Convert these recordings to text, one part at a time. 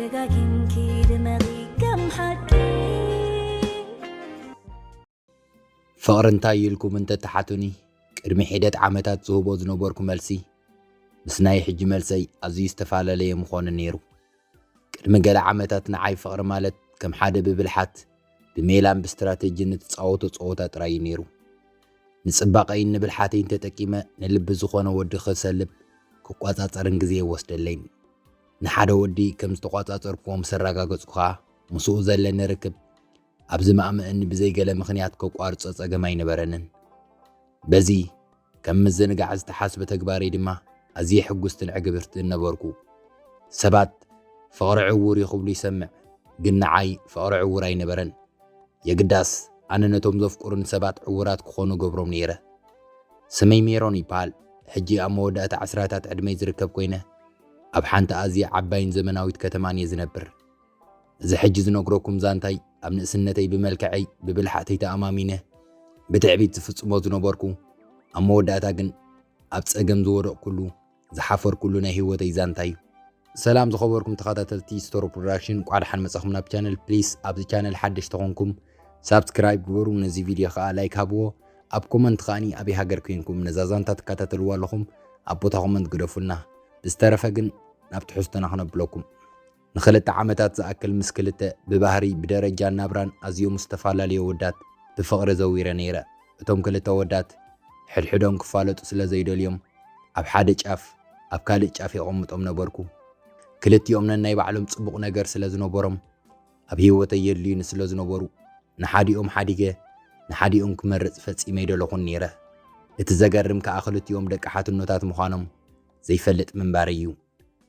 ደጋጊምኪ ድመቒ ከም ሓቂ። ፍቕሪ እንታይ ኢልኩም እንተተሓቱኒ፣ ቅድሚ ሒደት ዓመታት ዝህቦ ዝነበርኩ መልሲ፣ ምስ ናይ ሕጂ መልሰይ ኣዝዩ ዝተፈላለየ ምኾነ ነይሩ። ቅድሚ ገለ ዓመታት ንዓይ ፍቕሪ ማለት ከም ሓደ ብብልሓት፣ ብሜላን ብስትራተጂን እትጻወቶ ጸወታ ጥራይ እዩ ነይሩ። ንጽባቐይን ንብልሓተይን ተጠቂመ ንልቢ ዝኾነ ወዲ ክሰልብ ክቋጻጸርን ግዜ ይወስደለይን። ንሓደ ወዲ ከም ዝተቋጻጸርኩዎ ምስ ኣረጋገጽኩ ኸኣ፣ ምስኡ ዘለኒ ርክብ ኣብዚ ማእመእኒ ብዘይ ገለ ምኽንያት ከቋርጾ ጸገም ኣይነበረንን። በዚ ከም ምዝንጋዕ ዝተሓስበ ተግባረይ ድማ ኣዝየ ሕጉስትን ዕግብርትን ነበርኩ። ሰባት ፍቕሪ ዕዉር እዩ ክብሉ ይሰምዕ፣ ግን ንዓይ ፍቕሪ ዕዉር ኣይነበረን። የግዳስ ኣነ ነቶም ዘፍቅሩኒ ሰባት ዕዉራት ክኾኑ ገብሮም ነይረ። ስመይ ሜሮን ይበሃል። ሕጂ ኣብ መወዳእታ ዕስራታት ዕድመይ ዝርከብ ኮይነ፣ ኣብ ሓንቲ ኣዝያ ዓባይን ዘመናዊት ከተማን እየ ዝነብር። እዚ ሕጂ ዝነግረኩም ዛንታይ ኣብ ንእስነተይ ብመልክዐይ ብብልሓተይ ተኣማሚነ ብትዕቢት ዝፍጽሞ ዝነበርኩ፣ ኣብ መወዳእታ ግን ኣብ ጸገም ዝወደቕኩሉ፣ ዝሓፈርኩሉ ናይ ህይወተይ ዛንታ እዩ። ሰላም ዝኸበርኩም ተኸታተልቲ ስቶሪ ፕሮዳክሽን፣ እንቋዕ ደሓን መጻኹም ናብ ቻነል። ፕሊስ ኣብዚ ቻነል ሓደሽ ተኾንኩም ሳብስክራይብ ግበሩ፣ ነዚ ቪድዮ ኸኣ ላይክ ሃብዎ። ኣብ ኮመንት ኸኣኒ ኣበይ ሃገር ኮይንኩም ነዛ ዛንታ ትከታተልዋ ኣለኹም ኣብ ቦታ ኮመንት ግደፉልና። ብዝተረፈ ግን ናብ ትሕዝቶና ክነብለኩም። ንኽልተ ዓመታት ዝኣክል ምስ ክልተ ብባህሪ ብደረጃ ናብራን ኣዝዮም ዝተፈላለዩ ወዳት ብፍቕሪ ዘዊረ ነይረ። እቶም ክልተ ወዳት ሕድሕዶም ክፋለጡ ስለ ዘይደልዮም ኣብ ሓደ ጫፍ ኣብ ካልእ ጫፍ የቐምጦም ነበርኩ። ክልቲኦም ነናይ ባዕሎም ጽቡቕ ነገር ስለ ዝነበሮም ኣብ ህይወተይ የድልዩኒ ስለ ዝነበሩ ንሓዲኦም ሓዲገ ንሓዲኦም ክመርጽ ፈጺመ ኣይደለኹን ነይረ። እቲ ዘገርም ከኣ ክልቲኦም ደቂ ሓትኖታት ምዃኖም ዘይፈልጥ ምንባረይ እዩ።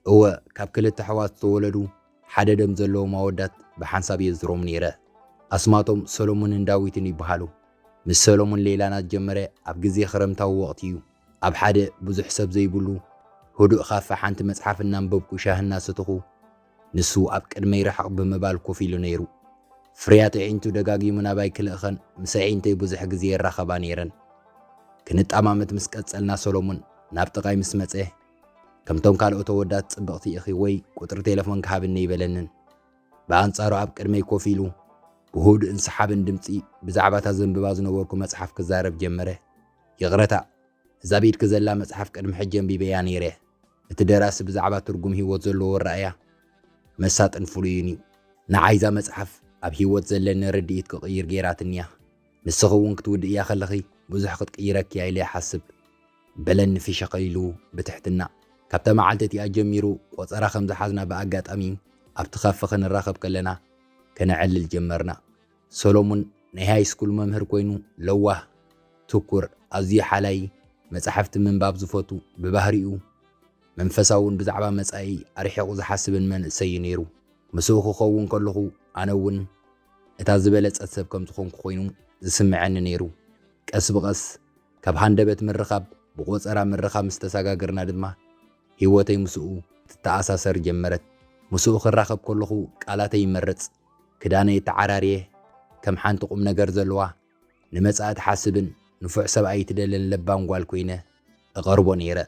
እወ፣ ካብ ክልተ ኣሕዋት ዝተወለዱ ሓደ ደም ዘለዎም ኣወዳት ብሓንሳብ የዝሮም ነይረ። ኣስማቶም ሰሎሞንን ዳዊትን ይበሃሉ። ምስ ሰሎሞን ሌላና ዝጀመረ ኣብ ግዜ ክረምታዊ ወቕቲ እዩ። ኣብ ሓደ ብዙሕ ሰብ ዘይብሉ ህዱእ ካፈ ሓንቲ መጽሓፍ እናንበብኩ ሻሂ እናሰተኹ ንሱ ኣብ ቅድመይ ርሕቕ ብምባል ኮፍ ኢሉ ነይሩ። ፍርያት ኣዒንቱ ደጋጊሙ ናባይ ክልእኸን ምስ ኣዒንተይ ብዙሕ ግዜ ይራኸባ ነይረን። ክንጠማመት ምስ ቀጸልና ሰሎሞን ናብ ጥቓይ ምስ መጸ፣ ከምቶም ካልኦት ኣወዳት ጽብቕቲ ኢኺ ወይ ቁጽሪ ቴሌፎን ክሃብኒ ኣይበለንን። ብኣንጻሩ ኣብ ቅድመይ ኮፍ ኢሉ ብህዱእን ሰሓብን ድምጺ ብዛዕባ እታ ዘንብባ ዝነበርኩ መጽሓፍ ክዛረብ ጀመረ። ይቕረታ፣ እዛ ኣብ ኢድኪ ዘላ መጽሓፍ ቅድሚ ሕጂ ኣንቢበያ ነይረ። እቲ ደራሲ ብዛዕባ ትርጉም ህይወት ዘለዎ ኣረኣእያ መሳጥን ፍሉይን እዩ። ንዓይ እዛ መጽሓፍ ኣብ ህይወት ዘለኒ ርድኢት ክቕይር ገይራትኒ እያ። ንስኺ እውን ክትውድእያ ከለኺ ብዙሕ ክትቅይረኪ እያ ኢለ ይሓስብ፣ በለኒ ፍሽኽ ኢሉ ብትሕትና። ካብታ መዓልቲ እቲኣ ጀሚሩ ቆጸራ ከም ዝሓዝና ብኣጋጣሚ ኣብቲ ካፈ ክንራኸብ ከለና ከነዕልል ጀመርና። ሰሎሙን ናይ ሃይ ስኩል መምህር ኮይኑ ለዋህ፣ ትኩር፣ ኣዝዩ ሓላይ፣ መጻሕፍቲ ምንባብ ዝፈቱ፣ ብባህሪኡ መንፈሳውን ብዛዕባ መጻኢ ኣርሒቑ ዝሓስብን መንእሰይ እዩ ነይሩ። ምስኡ ክኸውን ከለኹ ኣነ እውን እታ ዝበለጸት ሰብ ከም ዝኾንኩ ኮይኑ ዝስምዐኒ ነይሩ። ቀስ ብቐስ ካብ ሃንደበት ምርኻብ ብቆጸራ ምርኻብ ምስ ተሰጋገርና ድማ ህይወተይ ምስኡ ትተኣሳሰር ጀመረት። ምስኡ ክራኸብ ከለኹ ቃላተይ ይመርጽ፣ ክዳነይ የተዓራርየ፣ ከም ሓንቲ ቁም ነገር ዘለዋ፣ ንመጻኢ ትሓስብን ንፉዕ ሰብኣይ ትደልን ለባም ጓል ኮይነ እቐርቦ ነይረ።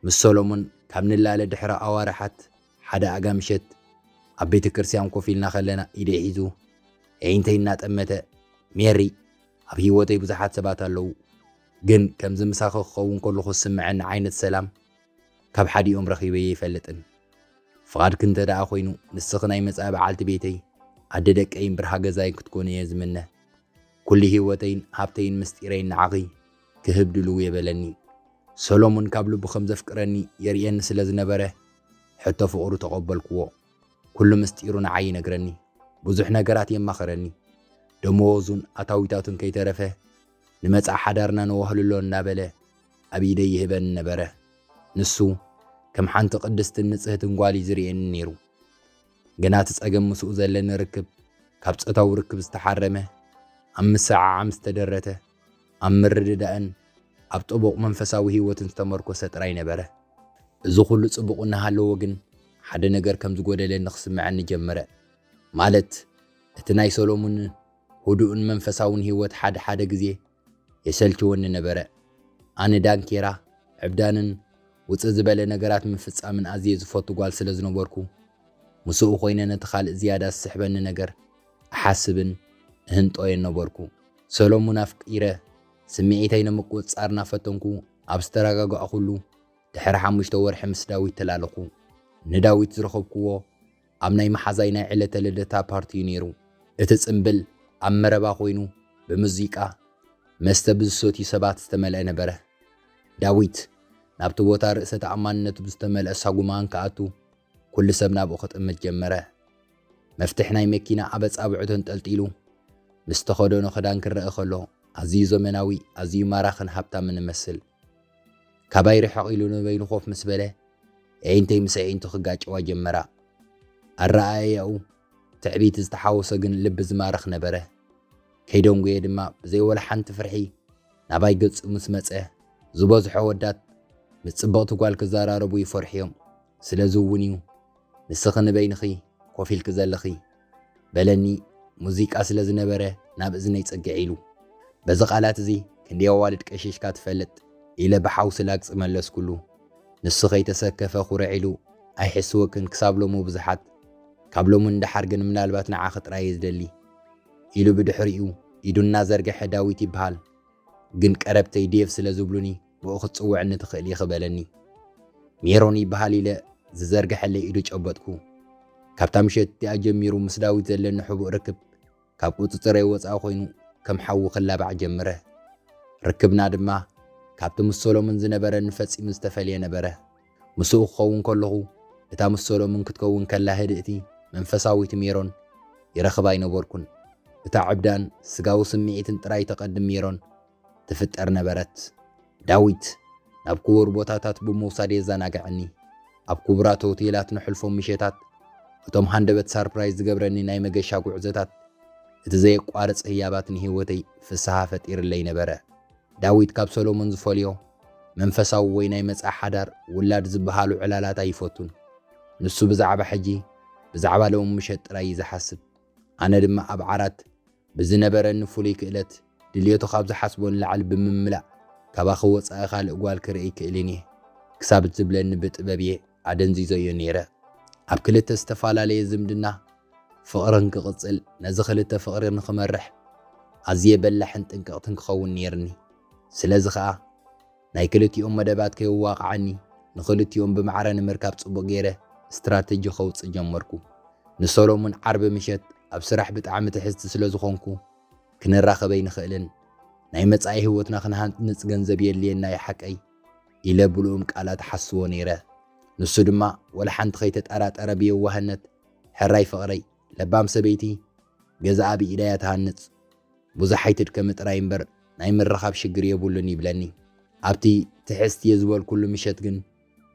ምስ ሰሎሞን ካብ ንላለ ድሕሪ ኣዋርሓት ሓደ ኣጋ ምሸት ኣብ ቤተ ክርስቲያን ኮፍ ኢልና ከለና ኢደይ ሒዙ ኣዒንተይ እናጠመተ፣ ሜሪ፣ ኣብ ህይወተይ ብዙሓት ሰባት ኣለዉ፣ ግን ከምዚ ምሳኺ ክኸውን ከለኹ ዝስምዐኒ ዓይነት ሰላም ካብ ሓዲኦም ረኺበዮ ኣይፈልጥን። ፍቓድኪ እንተ ደኣ ኮይኑ፣ ንስኺ ናይ መጻኢ በዓልቲ ቤተይ፣ ኣደ ደቀይን ብርሃ ገዛይን ክትኮኒ እየ ዝምነ። ኩሉ ህይወተይን ሃብተይን ምስጢረይን ንዓኺ ክህብ ድልው እየ በለኒ። ሰሎሞን ካብ ልቡ ከም ዘፍቅረኒ የርእየኒ ስለ ዝነበረ፣ ሕቶ ፍቕሩ ተቐበልክዎ። ኩሉ ምስጢሩ ንዓይ ይነግረኒ። ብዙሕ ነገራት የማኽረኒ። ደመወዙን ኣታዊታቱን ከይተረፈ ንመጻኢ ሓዳርና ነዋህልሎ እናበለ ኣብ ኢደይ ይህበኒ ነበረ። ንሱ ከም ሓንቲ ቅድስትን ንጽህትን ጓል እዩ ዝርእየኒ ነይሩ። ግና እቲ ጸገም ምስኡ ዘለኒ ርክብ ካብ ጾታዊ ርክብ ዝተሓረመ፣ ኣብ ምስዕዓም ዝተደረተ፣ ኣብ ምርድዳእን ኣብ ጥቡቕ መንፈሳዊ ህይወትን ዝተመርኮሰ ጥራይ ነበረ። እዚ ኩሉ ጽቡቕ እናሃለዎ ግን ሓደ ነገር ከም ዝጎደለኒ ክስምዐኒ ጀመረ። ማለት እቲ ናይ ሰሎሙን ህዱእን መንፈሳውን ህይወት ሓደ ሓደ ግዜ የሰልችወኒ ነበረ። ኣነ ዳንኬራ፣ ዕብዳንን ውጽእ ዝበለ ነገራት ምፍጻምን ኣዝየ ዝፈቱ ጓል ስለ ዝነበርኩ፣ ምስኡ ኮይነ ነቲ ካልእ ዝያዳ ዝስሕበኒ ነገር እሓስብን እህንጦዮን ነበርኩ። ሰሎሙን ኣፍቂረ ስምዒተይ ንምቁጽጻር እናፈተንኩ ኣብ ዝተረጋጋእኩሉ፣ ድሕሪ ሓሙሽተ ወርሒ ምስ ዳዊት ተላለኹ። ንዳዊት ዝረኸብኩዎ ኣብ ናይ መሓዛይ ናይ ዕለተ ልደታ ፓርቲ እዩ ነይሩ። እቲ ጽምብል ኣብ መረባ ኮይኑ፣ ብሙዚቃ፣ መስተ ብዝሰትዩ ሰባት ዝተመልአ ነበረ። ዳዊት ናብቲ ቦታ ርእሰ ተኣማንነቱ ብዝተመልአ ሳጉማ እንክኣቱ፣ ኩሉ ሰብ ናብኡ ክጥምት ጀመረ። መፍትሕ ናይ መኪና ኣብ ኣጻብዑ ተንጠልጢሉ፣ ምስ ተኸደኖ ክዳን ክረአ ከሎ፣ ኣዝዩ ዘመናዊ፣ ኣዝዩ ማራኽን ሃብታምን እመስል። ካባይ ርሕቕ ኢሉ ንበይኑ ኮፍ ምስ በለ፣ ኣዒንተይ ምስ ኣዒንቱ ክጋጨዋ ጀመራ። ኣረኣእያኡ ትዕቢት ዝተሓወሶ ግን ልቢ ዝማርኽ ነበረ። ከይደንጉየ ድማ ብዘይ ወላ ሓንቲ ፍርሒ ናባይ ገጹ ምስ መጸ፣ ዝበዝሑ ኣወዳት ምስ ጽብቕቲ ጓል ክዘራረቡ ይፈርሑ እዮም። ስለዚ እውን እዩ ንስኺ ንበይንኺ ኮፍ ኢልኪ ዘለኺ፣ በለኒ፣ ሙዚቃ ስለ ዝነበረ ናብ እዝነይ ጽግዕ ኢሉ። በዚ ቃላት እዚ ክንደይ ኣዋልድ ቀሺሽካ ትፈልጥ? ኢለ ብሓውሲ ላግጺ መለስኩሉ። ንሱ ከይተሰከፈ ኩርዕ ኢሉ፣ ኣይሕስወክን፣ ክሳብ ሎሚ ብዙሓት፣ ካብ ሎሚ ንደሓር ግን ምናልባት ንዓኺ ጥራይ እየ ዝደሊ፣ ኢሉ ብድሕሪኡ ኢዱ እናዘርግሐ፣ ዳዊት ይበሃል፣ ግን ቀረብተይ ዴቭ ስለ ዝብሉኒ ብኡ ክትጽውዕኒ ትኽእል ኢኺ በለኒ። ሜሮን ይበሃል ኢለ ዝዘርግሐለይ ኢዱ ጨበጥኩ። ካብታ ምሸት እቲኣ ጀሚሩ ምስ ዳዊት ዘለኒ ሕቡእ ርክብ ካብ ቁጽጽረይ ወጻኢ ኮይኑ ከም ሓዊ ክላባዕ ጀመረ። ርክብና ድማ ካብቲ ምስ ሰሎሞን ዝነበረኒ ፈጺሙ ዝተፈልየ ነበረ። ምስኡ ክኸውን ከለኹ እታ ምስ ሰሎሞን ክትከውን ከላ ህድእቲ መንፈሳዊት ሜሮን ይረኽባ ኣይነበርኩን። እታ ዕብዳን ስጋዊ ስምዒትን ጥራይ ተቐድም ሜሮን ትፍጠር ነበረት። ዳዊት ናብ ክቡር ቦታታት ብምውሳድ የዘናግዐኒ። ኣብ ክቡራት ሆቴላት ነሕልፎም ምሸታት፣ እቶም ሃንደበት ሳርፕራይዝ ዝገብረኒ ናይ መገሻ ጉዕዞታት፣ እቲ ዘየቋርጽ ህያባት ንህይወተይ ፍስሃ ፈጢርለይ ነበረ። ዳዊት ካብ ሰሎሞን ዝፈልዮ መንፈሳዊ ወይ ናይ መጻኢ ሓዳር ውላድ ዝበሃሉ ዕላላት ኣይፈቱን። ንሱ ብዛዕባ ሕጂ፣ ብዛዕባ ሎሚ ምሸት ጥራይ እዩ ዝሓስብ። ኣነ ድማ ኣብ ዓራት ብዝነበረኒ ፍሉይ ክእለት፣ ድልየቱ ካብ ዝሓስቦ ንላዕሊ ብምምላእ፣ ካባኺ ወጻኢ ካልእ ጓል ክርኢ ኣይክእልን እየ ክሳብ ዝብለኒ ብጥበብ እየ ኣደንዚዘዮ ነይረ። ኣብ ክልተ ዝተፈላለየ ዝምድና ፍቕርን ክቕጽል፣ ነዚ ክልተ ፍቕሪ ንኽመርሕ ኣዝየ በላሕን ጥንቅቕትን ክኸውን ነይርኒ። ስለዚ ኸኣ ናይ ክልቲኦም መደባት ከየዋቕዓኒ፣ ንኽልቲኦም ብማዕረ ንምርካብ ጽቡቕ ገይረ ስትራተጂ ከውጽእ ጀመርኩ። ንሰሎሙን ዓርቢ ምሸት ኣብ ስራሕ ብጣዕሚ ትሕዝቲ ስለ ዝኾንኩ፣ ክንራኸብ ኣይንኽእልን። ናይ መጻኢ ህይወትና ክንሃንጽ ገንዘብ የድልየና እዩ ሓቀይ፣ ኢለ ብልኡም ቃላት ሓስዎ ነይረ። ንሱ ድማ ወላ ሓንቲ ከይተጠራጠረ ብየዋህነት፣ ሕራይ ፍቕረይ፣ ለባም ሰበይቲ ገዛኣ ብኢዳ እያ ትሃንጽ። ብዙሕ ኣይትድከሚ ጥራይ እምበር ናይ ምርኻብ ሽግር የብሉን ይብለኒ። ኣብቲ ትሕዝቲ እየ ዝበልኩሉ ምሸት ግን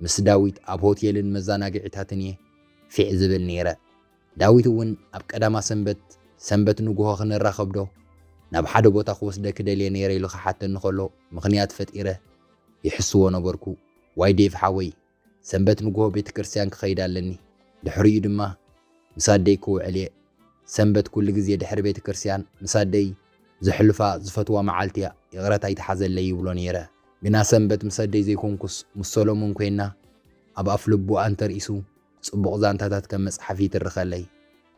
ምስ ዳዊት ኣብ ሆቴልን መዘናግዒታትን እየ ፊዕ ዝብል ነይረ። ዳዊት እውን ኣብ ቀዳማ ሰንበት፣ ሰንበት ንግሆ ክንራኸብ ዶ ናብ ሓደ ቦታ ክወስደኪ ደልየ ነይረ ኢሉ ክሓተኒ ከሎ ምኽንያት ፈጢረ ይሕስዎ ነበርኩ። ዋይ ዴቭ ሓወይ፣ ሰንበት ንግሆ ቤተ ክርስቲያን ክኸይድ ኣለኒ። ድሕሪኡ ድማ ምስ ኣደይ ክውዕል እየ። ሰንበት ኩሉ ግዜ ድሕሪ ቤተ ክርስቲያን ምስ ኣደይ ዘሕልፋ ዝፈትዋ መዓልቲ እያ፣ ይቕረታ ኣይትሓዘለይ ይብሎ ነይረ። ግና ሰንበት ምስ ኣደይ ዘይኮንኩስ ምስ ሰሎሞን ኮይና ኣብ ኣፍ ልቡ ኣንተርኢሱ ጽቡቕ ዛንታታት ከም መጽሓፍ ይትርኸለይ።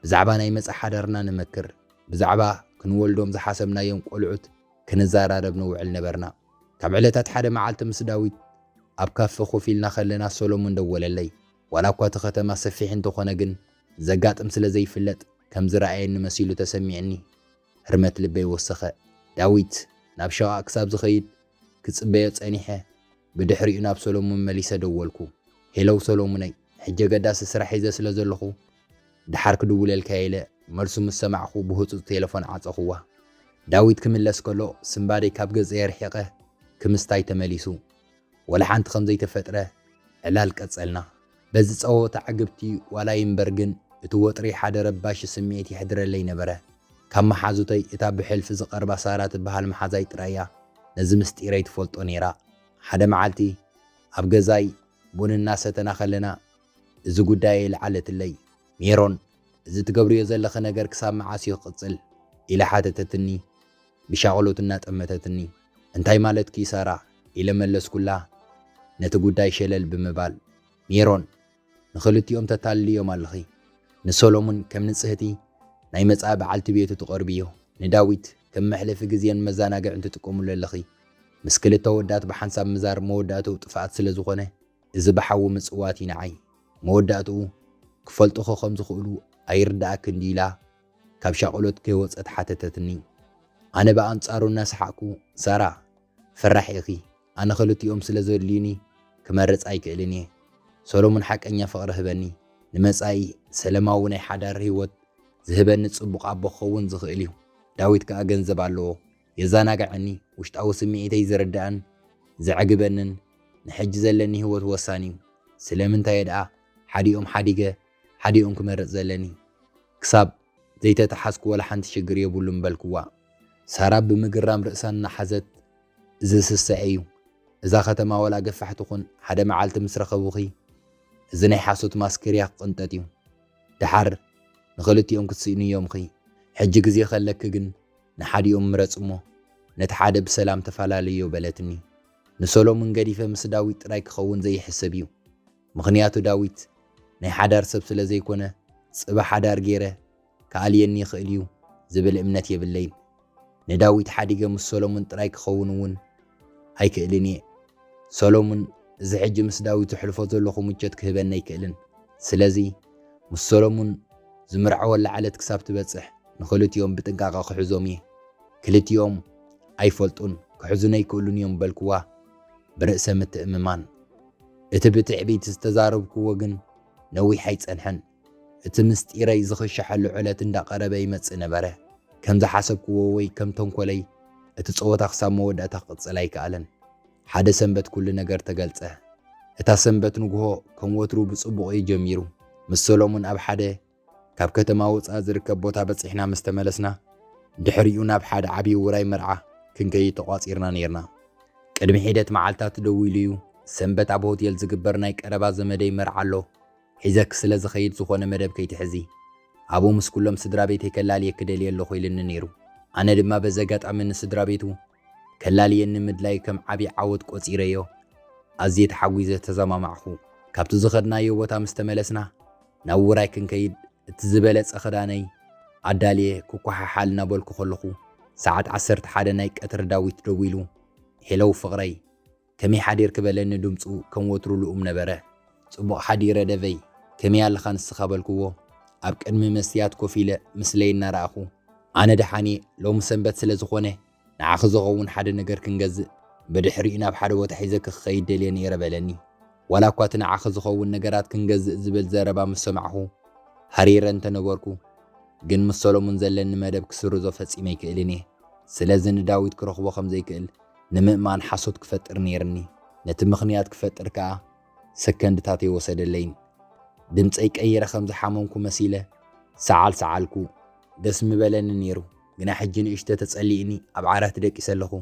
ብዛዕባ ናይ መጻኢ ሓዳርና ንመክር፣ ብዛዕባ ክንወልዶም ዝሓሰብናዮም ቆልዑት ክንዘራረብ ንውዕል ነበርና። ካብ ዕለታት ሓደ መዓልቲ ምስ ዳዊት ኣብ ካፈ ኮፍ ኢልና ከለና ሰሎሞን ደወለለይ። ዋላ እኳ እቲ ከተማ ሰፊሕ እንተኾነ ግን ዘጋጥም ስለ ዘይፍለጥ ከም ዝረኣየኒ መሲሉ ተሰሚዕኒ። ህርመት ልበይ ወሰኸ። ዳዊት ናብ ሸቓ ክሳብ ዝኸይድ ክጽበዮ ጸኒሐ፣ ብድሕሪኡ ናብ ሰሎሞን መሊሰ ደወልኩ። ሄለው ሰሎሙነይ፣ ሕጂ ኣገዳሲ ስራሕ ሒዘ ስለ ዘለኹ ድሓር ክድውለልካ ኢለ መልሱ ምስ ሰማዕኹ ብህጹጽ ቴለፎን ዓጸኹዋ። ዳዊት ክምለስ ከሎ ስንባደይ ካብ ገጸይ ኣርሒቐ ክምስታይ ተመሊሱ። ወላ ሓንቲ ከም ዘይተፈጥረ ዕላል ቀጸልና። በዚ ጸወታ ዕግብቲ ዋላ ይንበር ግን እቲ ወጥሪ ሓደ ረባሺ ስምዒት የሕድረለይ ነበረ። ካብ መሓዙተይ እታ ብሕልፊ ዝቐርባ ሳራ ትበሃል መሓዛይ ጥራይ እያ ነዚ ምስጢረይ ትፈልጦ ነይራ። ሓደ መዓልቲ ኣብ ገዛይ ቡን እናሰተና ከለና እዚ ጉዳይ የልዓለትለይ። ሜሮን፣ እዚ ትገብርዮ ዘለኺ ነገር ክሳብ መዓስ እዩ ክቕጽል? ኢላ ሓተተትኒ ብሻቕሎት እናጠመተትኒ። እንታይ ማለትኪ እዩ ሳራ? ኢለ መለስኩላ ነቲ ጉዳይ ሸለል ብምባል። ሜሮን፣ ንኽልቲኦም ተታልልዮም ኣለኺ። ንሶሎሙን ከም ንጽህቲ ናይ መጻኢ በዓልቲ ቤቱ ትቐርብዮ። ንዳዊት ከም መሕለፊ ግዜን መዘናግዕን ትጥቀምሉ ኣለኺ። ምስ ክልተ ወዳት ብሓንሳብ ምዛር መወዳእትኡ ጥፍኣት ስለ ዝኾነ፣ እዚ ብሓዊ ምጽዋት እዩ ንዓይ። መወዳእትኡ ክፈልጡኺ ከም ዝኽእሉ ኣይርድኣክን ድዩ ኢላ ካብ ሻቕሎት ከይወጸት ሓተተትኒ። ኣነ ብኣንጻሩ እናሰሓቕኩ፣ ሳራ፣ ፈራሕ ኢኺ። ኣነ ክልቲኦም ስለ ዘድልዩኒ ክመርጽ ኣይክእልን እየ። ሰሎሙን ሓቀኛ ፍቕሪ ህበኒ። ንመጻኢ ሰለማዊ ናይ ሓዳር ህይወት ዝህበኒ ጽቡቕ ኣቦ ክኸውን ዝኽእል እዩ። ዳዊት ከኣ ገንዘብ ኣለዎ። የዘናግዐኒ፣ ውሽጣዊ ስምዒተይ ዝርድኣን ዘዕግበንን፣ ንሕጂ ዘለኒ ህይወት ወሳኒ እዩ። ስለምንታይ ደኣ ሓዲኦም ሓዲገ፣ ሓዲኦም ክመርጽ ዘለኒ? ክሳብ ዘይተተሓዝኩ ወላ ሓንቲ ሽግር የብሉን በልክዋ። ሳራ ብምግራም ርእሳ እናሓዘት፣ እዚ ስስዐ እዩ። እዛ ከተማ ወላ ገፋሕ ትኹን፣ ሓደ መዓልቲ ምስ ረኸቡኺ፣ እዚ ናይ ሓሶት ማስክርያ ክቕንጠጥ እዩ። ደሓር ንኽልቲኦም ክትስእንዮምኺ። ሕጂ ግዜ ከለኪ ግን ንሓዲኦም ምረጽ እሞ፣ ነቲ ሓደ ብሰላም ተፈላለዮ በለትኒ። ንሰሎሙን ገዲፈ ምስ ዳዊት ጥራይ ክኸውን ዘይሕሰብ እዩ። ምኽንያቱ ዳዊት ናይ ሓዳር ሰብ ስለ ዘይኮነ፣ ጽባሕ ሓዳር ገይረ ክኣልየኒ ይኽእል እዩ ዝብል እምነት የብለይን። ንዳዊት ሓዲገ ምስ ሰሎሙን ጥራይ ክኸውን እውን ኣይክእልን እየ። ሰሎሙን እዚ ሕጂ ምስ ዳዊት ዘሕልፎ ዘለኹ ምቾት ክህበኒ ኣይክእልን። ስለዚ ምስ ሰሎሙን ዝምርዐወላ ዕለት ክሳብ ትበጽሕ ንኽልቲኦም ብጥንቃቐ ክሕዞም እየ። ክልቲኦም ኣይፈልጡን፣ ክሕዙኒ ኣይክእሉን እዮም በልክዋ ብርእሰ ምትእምማን። እቲ ብትዕቢት ዝተዛረብክዎ ግን ነዊሕ ኣይጸንሐን። እቲ ምስጢረይ ዝኽሸሐሉ ዕለት እንዳቐረበ ይመጽእ ነበረ። ከም ዝሓሰብክዎ ወይ ከም ተንኮለይ እቲ ጸወታ ክሳብ መወዳእታ ክቕጽል ኣይከኣለን። ሓደ ሰንበት ኩሉ ነገር ተገልጸ። እታ ሰንበት ንግሆ ከም ወትሩ ብጽቡቕ እዩ ጀሚሩ። ምስ ሰሎሙን ኣብ ሓደ ካብ ከተማ ወጻኢ ዝርከብ ቦታ በጺሕና ምስ ተመለስና፣ ድሕሪኡ ናብ ሓደ ዓብዪ ውራይ መርዓ ክንከይድ ተቋጺርና ነይርና። ቅድሚ ሒደት መዓልታት ደዊሉ እዩ፣ ሰንበት ኣብ ሆቴል ዝግበር ናይ ቀረባ ዘመደይ መርዓ ኣሎ፣ ሒዘኪ ስለ ዝኸይድ ዝኾነ መደብ ከይትሕዚ፣ ኣብኡ ምስ ኩሎም ስድራ ቤተይ ከላልየኪ ደልየ ኣለኹ ኢሉኒ ነይሩ። ኣነ ድማ በዚ ኣጋጣሚ ንስድራ ቤቱ ከላልየኒ ምድላይ ከም ዓቢ ዓወት ቆጺረዮ። ኣዝየ ተሓጒሰ ተሰማማዕኹ። ካብቲ ዝኸድናዮ ቦታ ምስ ተመለስና፣ ናብ ውራይ ክንከይድ እቲ ዝበለጸ ክዳነይ ኣዳልየ ክኳሓሓል እናበልኩ ከለኹ፣ ሰዓት ዓሰርተ ሓደ ናይ ቀትሪ ዳዊት ደዊሉ፣ "ሄለው ፍቕረይ፣ ከመይ ሓዲርኪ?" በለኒ ድምጹ ከም ወትሩ ልኡም ነበረ። "ጽቡቕ ሓዲረ ደቨይ፣ ከመይ ኣለኻ ንስኻ?" በልክዎ። ኣብ ቅድሚ መስትያት ኮፍ ኢለ ምስለይ እናረኣኹ፣ "ኣነ ደሓን እየ፣ ሎሚ ሰንበት ስለ ዝኾነ ንዓኺ ዝኸውን ሓደ ነገር ክንገዝእ፣ ብድሕሪኡ ናብ ሓደ ቦታ ሒዘኪ ክኸይድ ደልየ ነይረ" በለኒ። ዋላ እኳ እቲ ንዓኺ ዝኸውን ነገራት ክንገዝእ ዝብል ዘረባ ምስ ሰማዕኹ ሃሪረ እንተነበርኩ፣ ግን ምስ ሰሎሙን ዘለኒ መደብ ክስርዞ ፈጺመ ኣይክእልን እየ። ስለዚ ንዳዊት ክረኽቦ ከም ዘይክእል ንምእማን ሓሶት ክፈጥር ነይርኒ። ነቲ ምኽንያት ክፈጥር ከኣ ሰከንድታት ኣይወሰደለይን። ድምጸይ ቀይረ ከም ዝሓመምኩ መሲለ ሰዓል ሰዓልኩ። ደስ ምበለኒ ነይሩ፣ ግና ሕጂ ንእሽቶ ተጸሊእኒ ኣብ ዓራት ደቂሰ ኣለኹ።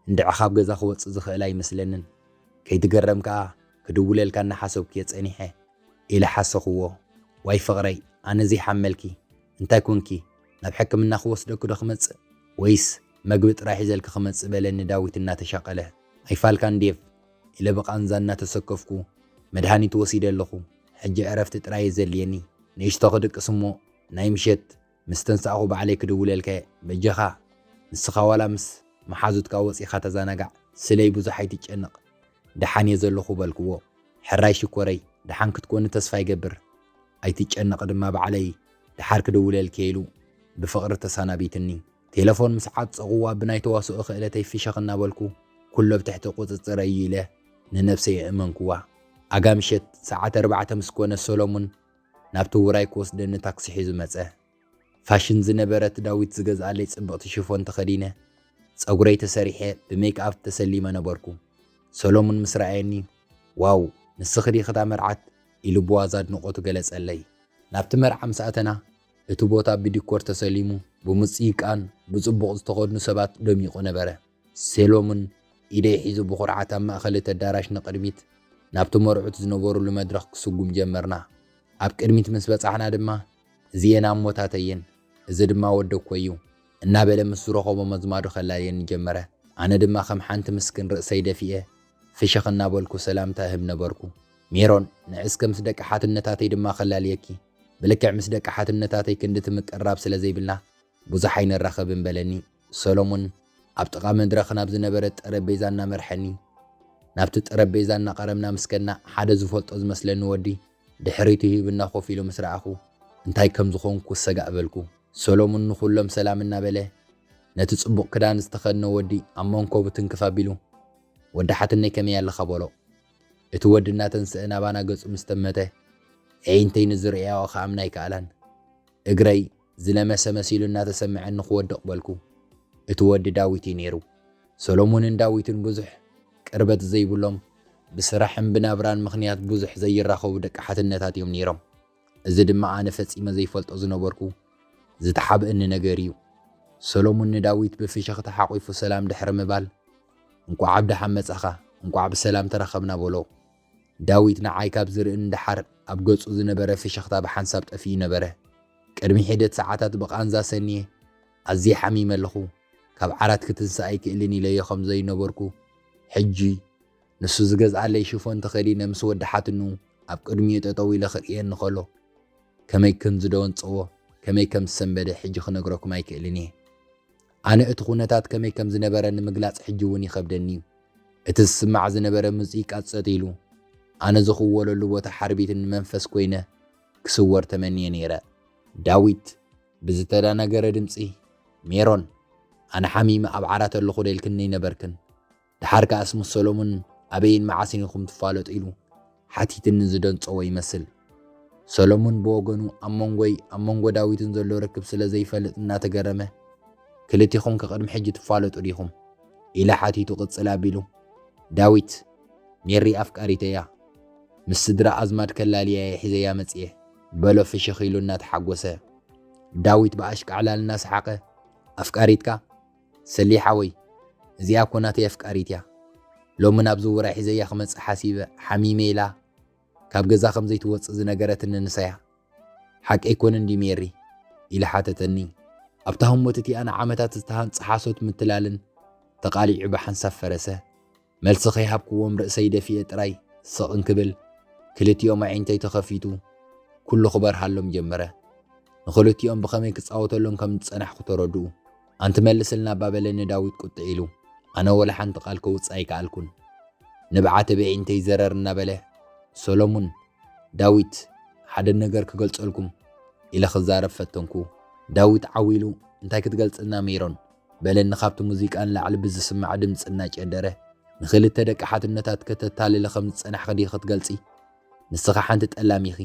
እንድዒ ካብ ገዛ ክወጽእ ዝኽእል ኣይመስለንን። ከይትገረም ከኣ ክድውለልካ እናሓሰብኩ እየ ጸኒሐ ኢለ ሓሰኽዎ። "ዋይ ፍቕረይ፣ ኣነ ዘይሓመልኪ፣ እንታይ ኮንኪ? ናብ ሕክምና ክወስደኪ ዶ ክመጽእ? ወይስ መግቢ ጥራይ ሒዘልኪ ክመጽእ?" በለኒ ዳዊት እናተሻቐለ። "ኣይፋልካን ዴቭ" ኢለ ብቓንዛ እናተሰከፍኩ፣ "መድሃኒት ወሲደ ኣለኹ። ሕጂ ዕረፍቲ ጥራይ እየ ዘድልየኒ። ንእሽቶ ክድቅስ እሞ ናይ ምሸት ምስ ተንሳእኹ ባዕለይ ክድውለልካ እየ። በጃኻ ንስኻ ዋላ ምስ መሓዙትካ ወጺኻ ተዘናጋዕ፣ ስለይ ብዙሕ ኣይትጨነቕ፣ ደሓን እየ ዘለኹ" በልክዎ። "ሕራይ ሽኮረይ፣ ደሓን ክትኮኒ ተስፋ ይገብር። ኣይትጨነቕ ድማ፣ ባዕለይ ደሓር ክድውለልኪ" ኢሉ ብፍቕሪ ተሰናቢትኒ። ቴለፎን ምስ ዓጸቕዋ ብናይ ተዋስኦ ክእለተይ ፍሸኽ እናበልኩ፣ "ኩሎ ኣብ ትሕቲ ቁጽጽረይ" ኢለ ንነብሰይ የእመንክዋ። ኣጋ ምሸት ሰዓት ኣርባዕተ ምስ ኮነ ሰሎሙን ናብቲ ውራይ ክወስደኒ ታክሲ ሒዙ መጸ። ፋሽን ዝነበረት ዳዊት ዝገዝኣለይ ጽብቕቲ ሽፎን ተኸዲነ፣ ጸጉረይ ተሰሪሐ፣ ብሜክኣፕ ተሰሊመ ነበርኩ። ሰሎሙን ምስ ረኣየኒ፣ "ዋው፣ ንስኺ ዲኺ እታ መርዓት?" ኢሉ ብዋዛ ኣድንቖቱ ገለጸለይ። ናብቲ መርዓ ምስ ኣተና፣ እቲ ቦታ ብዲኮር ተሰሊሙ፣ ብሙዚቃን ብጽቡቕ ዝተኸድኑ ሰባት ደሚቑ ነበረ። ሰሎሙን ኢደይ ሒዙ ብኹርዓት ኣብ ማእከል እቲ ኣዳራሽ ንቕድሚት ናብቲ መርዑት ዝነበሩሉ መድረኽ ክስጉም ጀመርና። ኣብ ቅድሚት ምስ በጻሕና ድማ፣ "እዚኤን ኣሞታተየን፣ እዚ ድማ ወደኮ እዩ" እናበለ ምስ ዝረኸቦ መዝማዱ ከላልየኒ ጀመረ። ኣነ ድማ ከም ሓንቲ ምስክን ርእሰይ ደፊኤ ፍሽኽ እናበልኩ ሰላምታ እህብ ነበርኩ። "ሜሮን፣ ንዒ እስከ ምስ ደቂ ሓትነታተይ ድማ ከላልየኪ" ብልክዕ ምስ ደቂ ሓትነታተይ ክንዲ ትምቅራብ ስለ ዘይብልና ብዙሕ ኣይንራኸብን በለኒ። ሰሎሙን ኣብ ጥቓ መድረኽ ናብ ዝነበረ ጠረጴዛ እናመርሐኒ፣ ናብቲ ጠረጴዛ እናቐረብና ምስ ከድና ሓደ ዝፈልጦ ዝመስለኒ ወዲ ድሕሪቱ ሂብና ኮፍ ኢሉ ምስ ረኣኹ እንታይ ከም ዝኾንኩ ሰጋእ በልኩ። ሰሎሙን ንኹሎም ሰላም እናበለ ነቲ ጽቡቕ ክዳን ዝተኸድነ ወዲ ኣብ መንኮቡ ትንክፍ ኣቢሉ፣ "ወዲ ሓትነይ ከመይ ኣለኻ?" በሎ። እቲ ወዲ እናተንስአ ናባና ገጹ ምስ ተመተ፣ ኣዒንተይ ንዝርእያኦ ክኣምና ኣይከኣላን። እግረይ ዝለመሰ መሲሉ እናተሰምዐኒ ክወድቕ በልኩ። እቲ ወዲ ዳዊት እዩ ነይሩ። ሰሎሙንን ዳዊትን ብዙሕ ቅርበት ዘይብሎም፣ ብስራሕን ብናብራን ምኽንያት ብዙሕ ዘይራኸቡ ደቂ ሓትነታት እዮም ነይሮም። እዚ ድማ ኣነ ፈጺመ ዘይፈልጦ ዝነበርኩ ዝተሓብእኒ ነገር እዩ። ሰሎሙን ንዳዊት ብፍሽኽታ ሓቒፉ ሰላም ድሕሪ ምባል፣ "እንቋዕ ኣብ ደሓን መጻኻ፣ እንቋዕ ብሰላም ተራኸብና" በሎ። ዳዊት ንዓይ ካብ ዝርኢ ንደሓር ኣብ ገጹ ዝነበረ ፍሽኽታ ብሓንሳብ ጠፊኡ ነበረ። ቅድሚ ሒደት ሰዓታት ብቓንዛ ሰንየ ኣዝየ ሓሚመ ኣለኹ። ካብ ዓራት ክትንሳእ ኣይክእልን ኢለዮ ከም ዘይነበርኩ፣ ሕጂ ንሱ ዝገዝኣለይ ሽፎን ተኸዲነ ምስ ወዲ ሓትንኡ ኣብ ቅድሚኡ ጠጠው ኢለ ክርእየኒ ከሎ፣ ከመይ ከም ዝደንጸዎ፣ ከመይ ከም ዝሰንበደ ሕጂ ክነግረኩም ኣይክእልን እየ። ኣነ እቲ ኩነታት ከመይ ከም ዝነበረ ንምግላጽ ሕጂ እውን ይኸብደኒ እዩ። እቲ ዝስማዕ ዝነበረ ሙዚቃ ጸጥ ኢሉ፣ ኣነ ዝኽወለሉ ቦታ ሓርቢትን መንፈስ ኮይነ ክስወር ተመንየ ነይረ። ዳዊት ብዝተደናገረ ድምጺ፣ "ሜሮን፣ ኣነ ሓሚመ ኣብ ዓራት ኣለኹ ዶ ኢልክኒ ኣይነበርክን? ደሓር ከኣስ ምስ ሰሎሙን ኣበይን መዓስን ኢኹም ትፋለጡ?" ኢሉ ሓቲትኒ ዝደንጸዎ ይመስል። ሰሎሙን ብወገኑ ኣብ መንጎይ ኣብ መንጎ ዳዊትን ዘሎ ርክብ ስለ ዘይፈልጥ እናተገረመ፣ "ክልቲኹም ከቕድሚ ሕጂ ትፋለጡ ዲኹም?" ኢለ ሓቲቱ ቅጽል ኣቢሉ፣ "ዳዊት፣ ሜሪ ኣፍቃሪተይ እያ። ምስ ስድራ ኣዝማድ ከላልያ እየ ሒዘያ መጽየ" በሎ ፍሽኽ ኢሉ እናተሓጎሰ። ዳዊት ብኣሽካዕላል እናሰሓቐ፣ "ኣፍቃሪትካ? ሰሊ ሓወይ፣ እዚኣ እኮ ናተይ ኣፍቃሪት እያ። ሎሚ ናብ ዝውራ ሒዘያ ክመጽእ ሓሲበ፣ ሓሚመ ኢላ ካብ ገዛ ከም ዘይትወጽእ ዝነገረትኒ ንሳ እያ። ሓቂ ኣይኮነን ድዩ ሜሪ?" ኢላ ሓተተኒ። ኣብታ ህሞት እቲኣ ንዓመታት ዝተሃንጸ ሓሶት ምትላልን ተቓሊዑ ብሓንሳብ ፈረሰ። መልሲ ከይሃብክዎም ርእሰይ ደፊኤ ጥራይ ስቕ እንክብል፣ ክልቲኦም ኣዒንተይ ተኸፊቱ ኩሉ ክበርሃሎም ጀመረ። ንኽልቲኦም ብኸመይ ክጻወተሎም ከም ዝጸናሕኩ ተረድኡ። "ኣንቲ መልስልና እባ" በለኒ ዳዊት ቁጥዕ ኢሉ። ኣነ ወላ ሓንቲ ቃል ከውጽእ ኣይከኣልኩን። ንብዓት ብዒንተይ ዘረር እናበለ፣ "ሰሎሙን፣ ዳዊት፣ ሓደ ነገር ክገልጸልኩም" ኢለ ክዛረብ ፈተንኩ። ዳዊት ዓው ኢሉ፣ "እንታይ ክትገልጽልና ሜሮን?" በለኒ ካብቲ ሙዚቃ ንላዕሊ ብዝስማዕ ድምጺ እናጨደረ። "ንኽልተ ደቂ ሓትነታት ከተታልሊ ከም ዝጸናሕኺ ዲኺ ክትገልጺ? ንስኺ ሓንቲ ጠላም ኢኺ።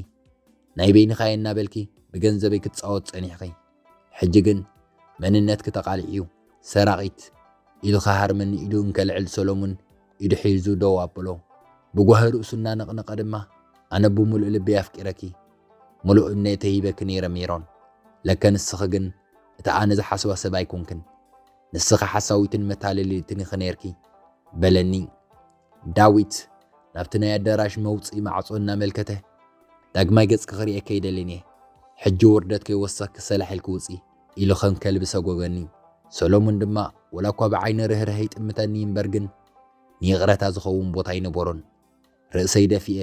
ናይ በይንኻ እየ እናበልኪ ብገንዘበይ ክትጻወት ጸኒሕኺ። ሕጂ ግን መንነትኪ ተቓሊዑ እዩ፣ ሰራቒት" ኢሉ ክሃርመኒ ኢዱ እንከልዕል ሰሎሙን ኢዱ ሒዙ ደው ኣብሎ። ብጓሂ ርእሱ እናነቕነቐ ድማ፣ "ኣነ ብምሉእ ልበይ ኣፍቂረኪ፣ ምሉእ እምነተይ ሂበኪ ነይረ ሜሮን። ለከ ንስኺ ግን እታ ኣነ ዝሓስባ ሰብ ኣይኮንክን። ንስኺ ሓሳዊትን መታለሊትን ኢኺ ነይርኪ" በለኒ። ዳዊት ናብቲ ናይ ኣዳራሽ መውጽኢ ማዕጾ እናመልከተ፣ "ዳግማይ ገጽኪ ክርእየኪ ኣይደልን እየ። ሕጂ ውርደት ከይወሰኽኪ ሰላሕ ኢልኪ ውጺ" ኢሉ ከም ከልቢ ሰጎገኒ። ሰሎሙን ድማ ወላ እኳ ብዓይኒ ርህራሄ ይጥምተኒ እምበር ግን ንይቕረታ ዝኸውን ቦታ ኣይነበሮን። ርእሰይ ደፊኤ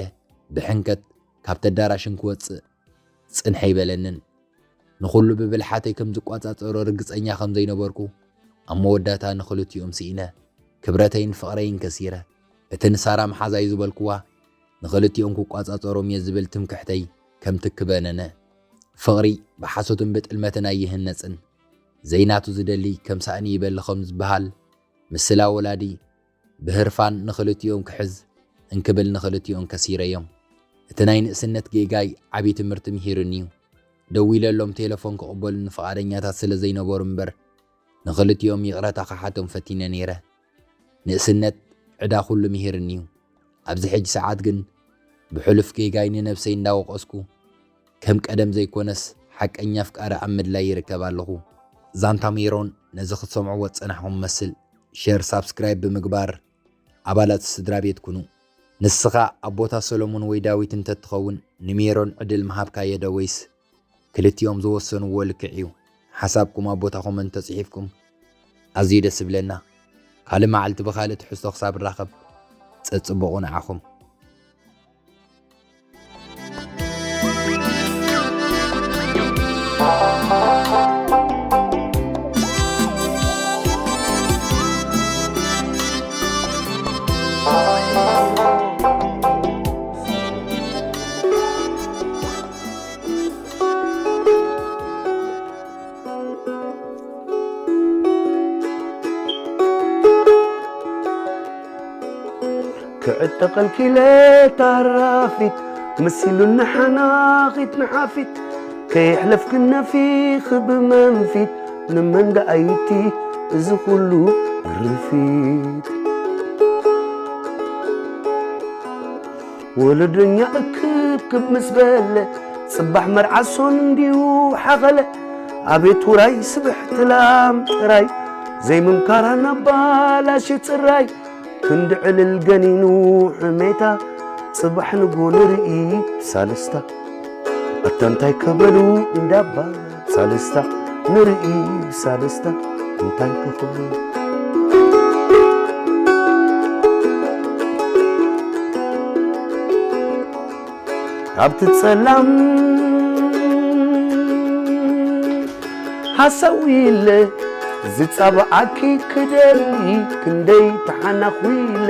ብሕንከት ካብቲ ኣዳራሽ እንክወጽእ ጽንሕ ኣይበለንን። ንኹሉ ብብልሓተይ ከም ዝቋጻጸሮ ርግጸኛ ከም ዘይነበርኩ፣ ኣብ መወዳእታ ንኽልቲኦም ስኢነ፣ ክብረተይን ፍቕረይን ከሲረ። እቲ ንሳራ መሓዛይ ዝበልክዋ ንኽልቲኦም ክቋጻጸሮም እየ ዝብል ትምክሕተይ ከም ትኪ በነነ። ፍቕሪ ብሓሶትን ብጥልመትን ኣይህነጽን። ዘይናቱ ዝደሊ ከም ሳእኒ ይበሊ ከም ዝበሃል፣ ምስላ ወላዲ ብህርፋን ንኽልቲኦም ክሕዝ፣ እንክብል ንኽልቲኦም ከሲረዮም። እቲ ናይ ንእስነት ጌጋይ ዓቢ ትምህርቲ ምሂሩኒ እዩ። ደዊለሎም ቴለፎን ክቕበሉኒ ፍቓደኛታት ስለ ዘይነበሩ እምበር፣ ንኽልቲኦም ይቕረታ ክሓቶም ፈቲነ ነይረ። ንእስነት ዕዳ ኩሉ ምሂሩኒ እዩ። ኣብዚ ሕጂ ሰዓት ግን ብሕሉፍ ጌጋይ ንነብሰይ እንዳወቐስኩ፣ ከም ቀደም ዘይኮነስ ሓቀኛ ኣፍቃሪ ኣብ ምድላይ ይርከብ ኣለኹ። ዛንታ ሜሮን ነዚ ክትሰምዕዎ ዝጸናሕኩም መስል፣ ሸር፣ ሳብስክራይብ ብምግባር ኣባላት ስድራ ቤት ኩኑ። ንስኻ ኣብ ቦታ ሰሎሞን ወይ ዳዊት እንተትኸውን ንሜሮን ዕድል ምሃብካዮ ዶ ወይስ ክልቲኦም ዝወሰንዎ ልክዕ እዩ? ሓሳብኩም ኣብ ቦታ ኮመንት ተጽሒፍኩም ኣዝዩ ደስ ይብለና። ካልእ መዓልቲ ብኻልእ ትሕዝቶ ክሳብ ንራኸብ ጸጽብቑ ንዓኹም። እተቐልኪለ ታራፊት መሲሉኒ ሓናኺት ንሓፊት ከየሕለፍክን ነፊኺ ብመንፊት ንመን ደኣይቲ እዚ ኩሉ ርፊት ወለዶኛ እክብክብ ምስ በለ ጽባሕ መርዓሶን እንዲዩ ሓኸለ ኣቤት ውራይ ስብሕቲ ላም ጥራይ ዘይምምካራ ናባላሽ ጽራይ ክንዲ ዕልል ገኒኑ ሕሜታ ጽባሕ ንጎ ንርኢ ብሳልስታ ኣታ እንታይ ከበሉ እንዳባ ሳልስታ ንርኢ ብሳልስታ እንታይ ክኽብሉ ኣብቲ ጸላም ሃሳዊለ ዝጻብኣኪ ክደሊ ክንደይ ተሓናኹለ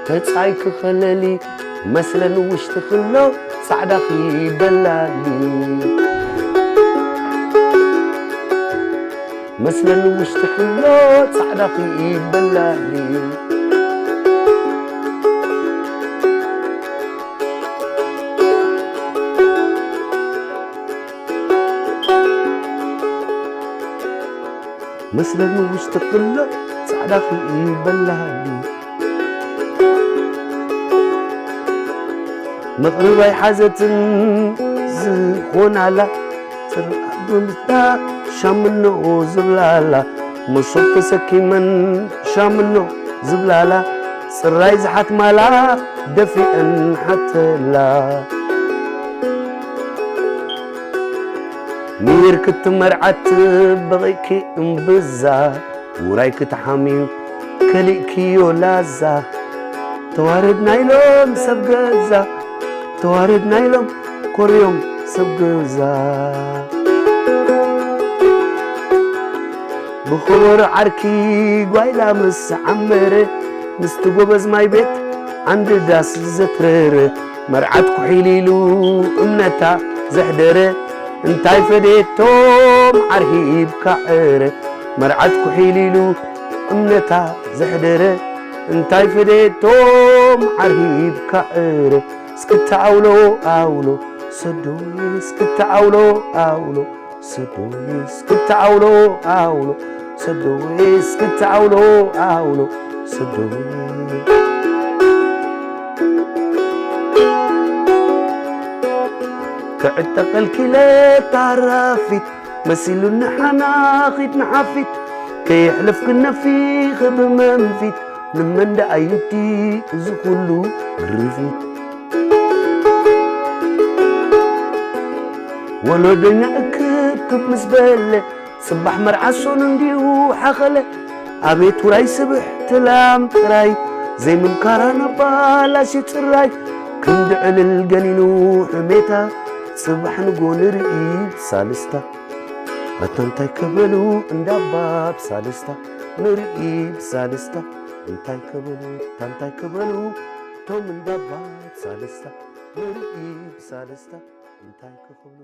ተጻይ ክኸለሊ መስለን ውሽጢ ክሎ ጻዕዳ ክይበላሊ መስለን ውሽጢ ክሎ ጻዕዳ ክይበላሊ መስለኒ ውሽጢ ክሎ ጻዕዳ ክይበላሃሊ መቕርብ ኣይሓዘትን ዝኾናላ ጽርዓት ብምታ ሻምኖ ዝብላላ መሶብ ተሰኪመን ሻምኖ ዝብላላ ጽራይ ዝሓትማላ ደፊአን ሓተላ ሚር ክትመርዓት በቒእኪ እምብዛ ውራይ ክትሓምዩ ከሊእክዮ ላዛ ተዋረድ ናይሎም ሰብ ገዛ ተዋረድ ናይሎም ኮርዮም ሰብ ገዛ ብኸበሮ ዓርኪ ጓይላ ምስ ዓመረ ምስቲ ጎበዝ ማይ ቤት ዓንዲ ዳስ ዘትረረ መርዓት ኩሒል ኢሉ እምነታ ዘሕደረ እንታይ ፈደየቶም ዓርሂብካ ዕረ መርዓት ኩሒል ኢሉ እምነታ ዘሕደረ እንታይ ፈደየቶም ዓርሂብካ ዕረ እስክታ ኣውሎ ኣውሎ ሰዶይ እስክታ ኣውሎ ኣውሎ ሰዶይ እስክታ ኣውሎ ኣውሎ ሰዶይ እስክታ ኣውሎ ኣውሎ ሰዶይ ክዕጠቐልኪለ ታራፊት መሲሉኒ ሓናኺት ንሓፊት ከየሕለፍክን ነፊኺ ብመንፊት ንመን ደኣይቲ እዚ ኩሉ ግርፊት ወሎደኛ እክብክብ ምስ በለ ጽባሕ መርዓሶን እንዲሁ ሓኸለ ኣቤት ውራይ ስብሕ ትላም ጥራይ ዘይምምካራ ናባላሽ ጽራይ ክንዲ ዕልል ገኒኑ ሕሜታ ጽባሕ ንጎ ንርኢ ሳልስታ ኣታ እንታይ ከበሉ እንዳባ ብሳልስታ ንርኢ ብሳልስታ እንታይ ከበሉ እንታይ ከበሉ ቶም እንዳባ ብሳልስታ ንርኢ ብሳልስታ እንታይ ክኽብሉ